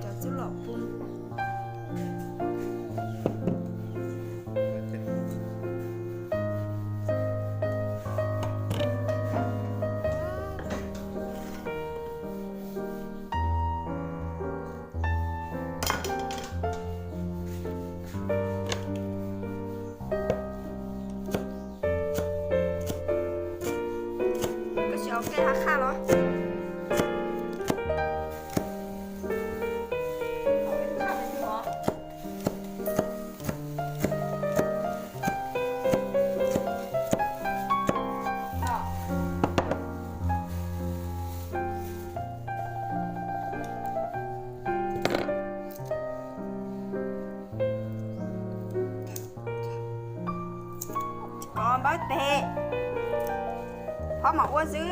Cov txuj lom pub. Koj tsis ua ke hab qhaj los? Kov npawb tes, phob mam ua xwb.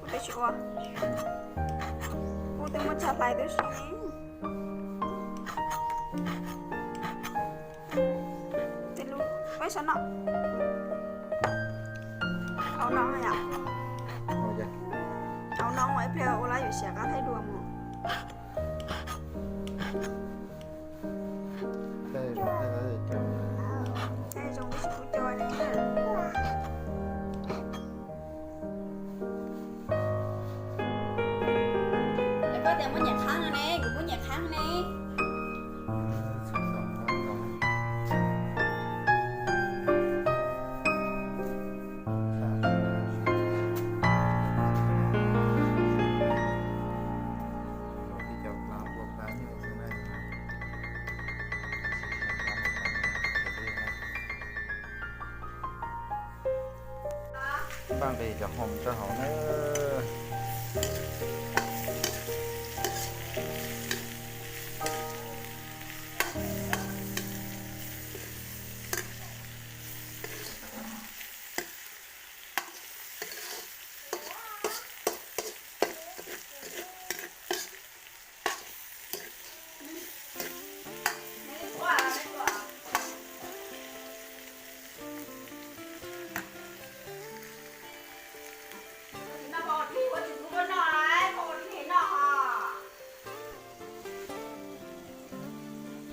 Kuv twb tsis ua, kuv twb muab tso hlais tib si. Tej lub peb sab no, au no yom, au no ua ib pliag ua lawm yuav siav qab thaij dua mus. Thaij zoo tib si kuv cov li. Es koj tias muab nyem qhab no ne, kuv muab nyem qhab ne. Npaj nqis cov hoom rau hauv na.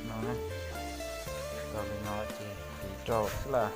No, tau li no ces tiv rau xwb las.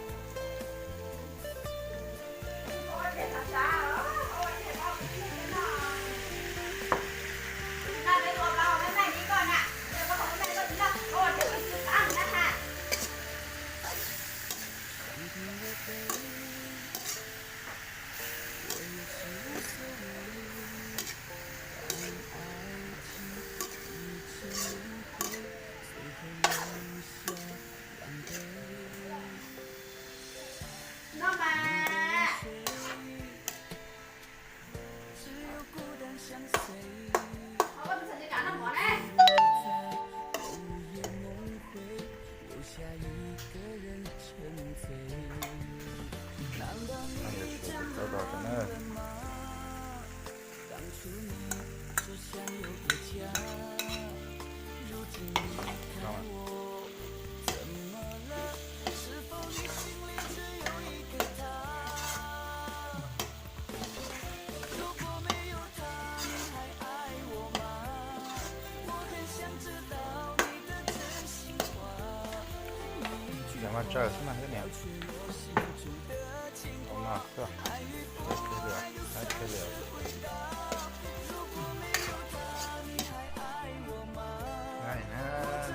Mas tsaws xwb mas niam. Ov no xwb, ov thiaj li, ov thiaj li.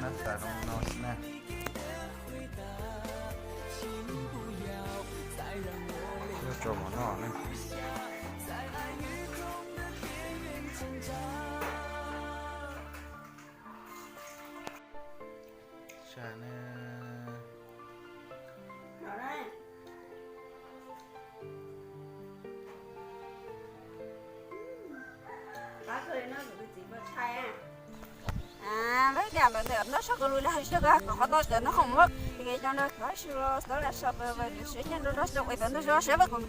Nab xav zoo no xwb na. Yuav tso mov noj ne. Saib ne. Lawv tias lawv ntawm ntab sab ko lus li hais sab ko kom qhov tau sawv ntab qhov muab ces cov nrog kov su los tau lam sab pawg vaj siab nyob nrog ntab sab ua tau ntab sab sab pawg kom.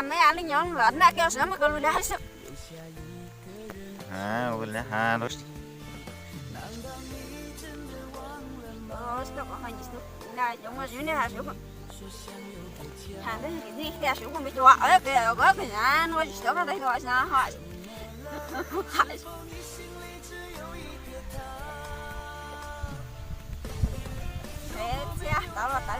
Meb a li nyob los naj kiag sab muab ko lus li hais sab. Ua li hais los. Cov muaj zib nej has sab. Has ntawd tias sab kuj me cua, ko ko na nuav tsis tau koj tau xyov ho. Txias tau los tau.